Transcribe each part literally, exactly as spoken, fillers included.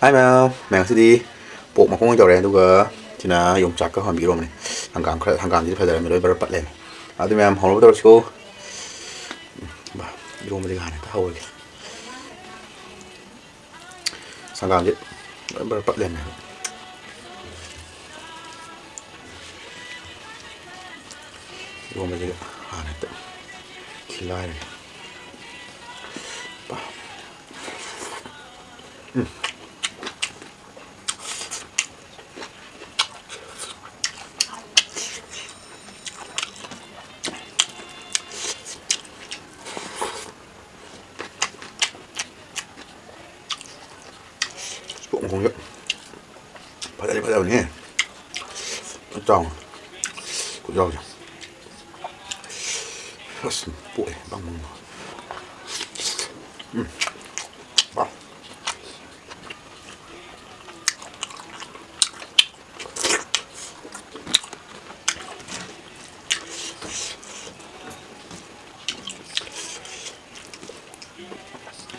ꯍꯥꯏ ꯃꯌꯥꯝ, ꯃꯌꯥꯝ ꯉꯁꯤꯗꯤ ꯄꯣꯛ ꯃꯈꯣꯡ ꯑꯣꯏꯅ ꯇꯧꯔꯦ, ꯑꯗꯨꯒ ꯁꯤꯅ ꯌꯣꯡꯆꯥꯛꯀ ꯍꯣꯟꯕꯤꯔꯣꯝꯕꯅꯦ꯫ ꯍꯪꯒꯥꯝ ꯈꯔ, ꯍꯪꯒꯥꯝꯁꯤꯗꯤ ꯐꯖꯔꯝꯃꯔꯣꯏ, ꯕꯔ ꯄꯠꯂꯦꯅꯦ꯫ ꯑꯗꯨ ꯃꯌꯥꯝ ꯍꯧꯅꯕ ꯇꯧꯔꯁꯤꯀꯣ꯫ ꯕꯥ, ꯏꯔꯣꯝꯕꯗꯤ ꯍꯥꯟꯅ ꯍꯦꯛꯇ ꯍꯧꯔꯒꯦ꯫ ꯍꯪꯒꯥꯝꯁꯦ ꯂꯣꯏ ꯕꯔ ꯄꯠꯂꯦꯅꯦ꯫ ꯏꯔꯣꯝꯕꯁꯤꯒ ꯍꯥꯟꯅ ꯍꯦꯛꯇ ꯈꯤꯜꯂꯥꯏꯔꯒꯦ꯫ ꯄꯥ-, ꯎꯝ꯫ ꯄꯣꯛ ꯃꯈꯣꯡꯁꯦ ꯐꯖꯗꯤ ꯐꯖꯕꯅꯦ꯫ ꯆꯥꯎꯅ ꯈꯨꯠ ꯌꯥꯎꯁꯦ꯫ ꯑꯁ ꯄꯣꯛꯑꯦ ꯕꯪ ꯕꯪ꯫ ꯎꯝ꯫ ꯋꯥ꯫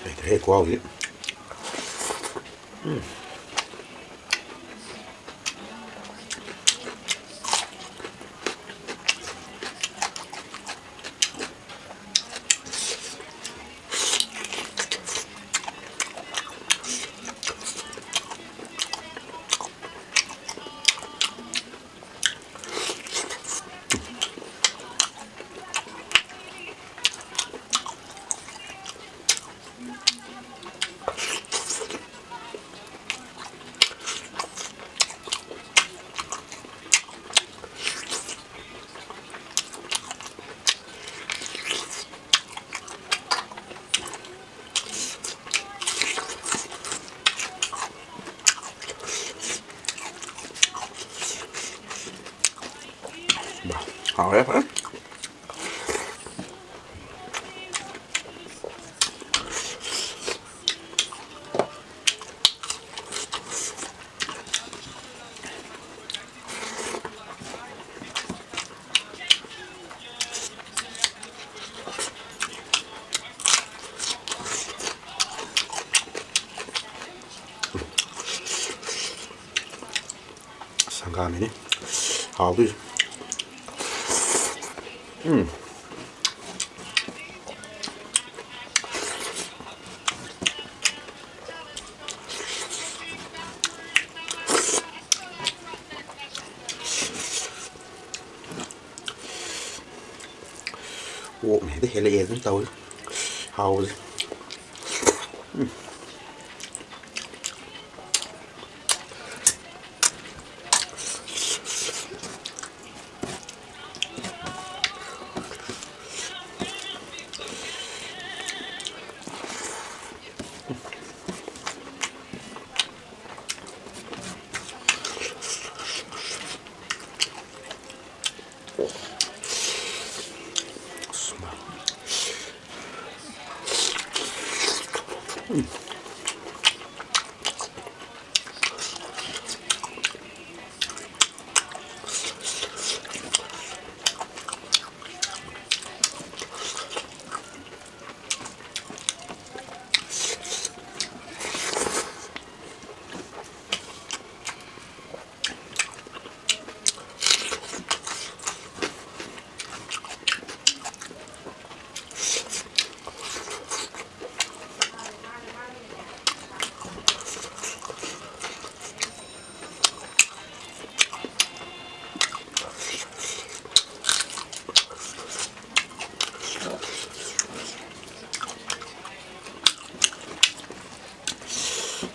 ꯂꯩꯇ꯭ꯔꯦꯍꯦ ꯈꯨꯍꯥꯎꯁꯤ꯫ ꯎꯝ꯫ ꯍꯥꯎꯔꯦ ꯐꯖꯅ꯫ ꯍꯪꯒꯥꯝꯅꯤꯅꯦ ꯍꯥꯎꯗꯣꯏꯁꯦ꯫ ꯎꯝ꯫ ꯑꯣꯛꯅ ꯍꯦꯛꯇ ꯍꯦꯜꯂꯛꯑꯦ ꯑꯗꯨꯝ ꯇꯧꯏ ꯍꯥꯎꯕꯁꯦ꯫ ꯎꯝ꯫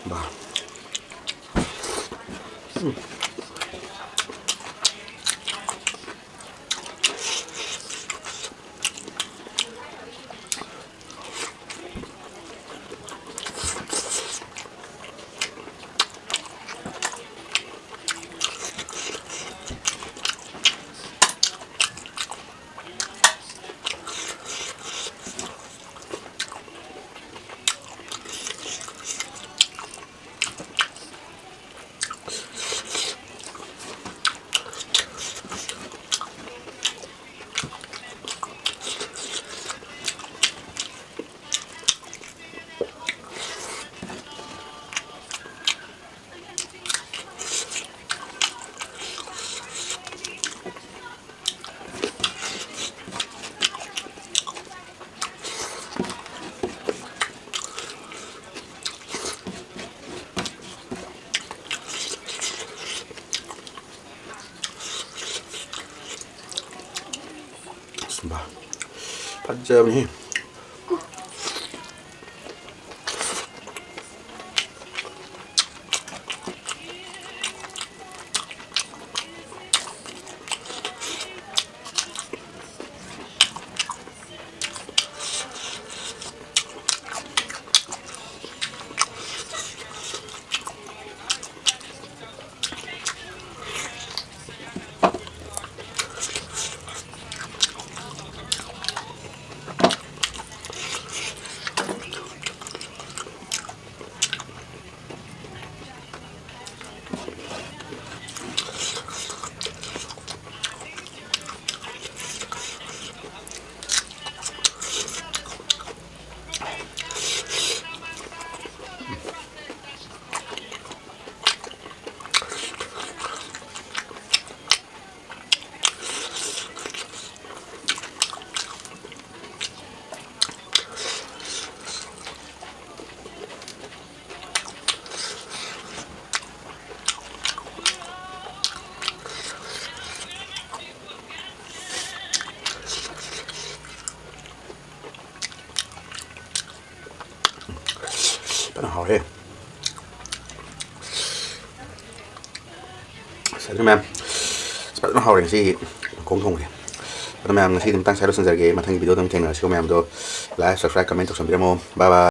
ꯕꯥ꯫ ꯎꯝ꯫ ꯐꯖꯕꯅꯤ꯫ ꯐꯖꯅ ꯍꯥꯎꯔꯦ꯫ ꯑꯁ, ꯑꯗꯨꯅ ꯃꯌꯥꯝ, ꯑꯁ, ꯐꯖꯅ ꯍꯥꯎꯔꯦ ꯉꯁꯤꯒꯤ ꯀꯣꯡ ꯊꯣꯡꯕꯁꯦ꯫ ꯑꯗꯨꯅ ꯃꯌꯥꯝ, ꯉꯁꯤꯗꯤ ꯃꯇꯥꯡ ꯁ꯭ꯋꯥꯏꯗ ꯂꯣꯏꯁꯤꯟꯖꯔꯒꯦ꯫ ꯃꯊꯪꯒꯤ video ꯗ ꯑꯃꯨꯛ ꯊꯦꯡꯅꯔꯁꯤꯀꯣ꯫ ꯃꯌꯥꯝꯗꯣ like, subscribe, comment ꯇꯧꯁꯟꯕꯤꯔꯝꯃꯣ꯫ Bye bye꯫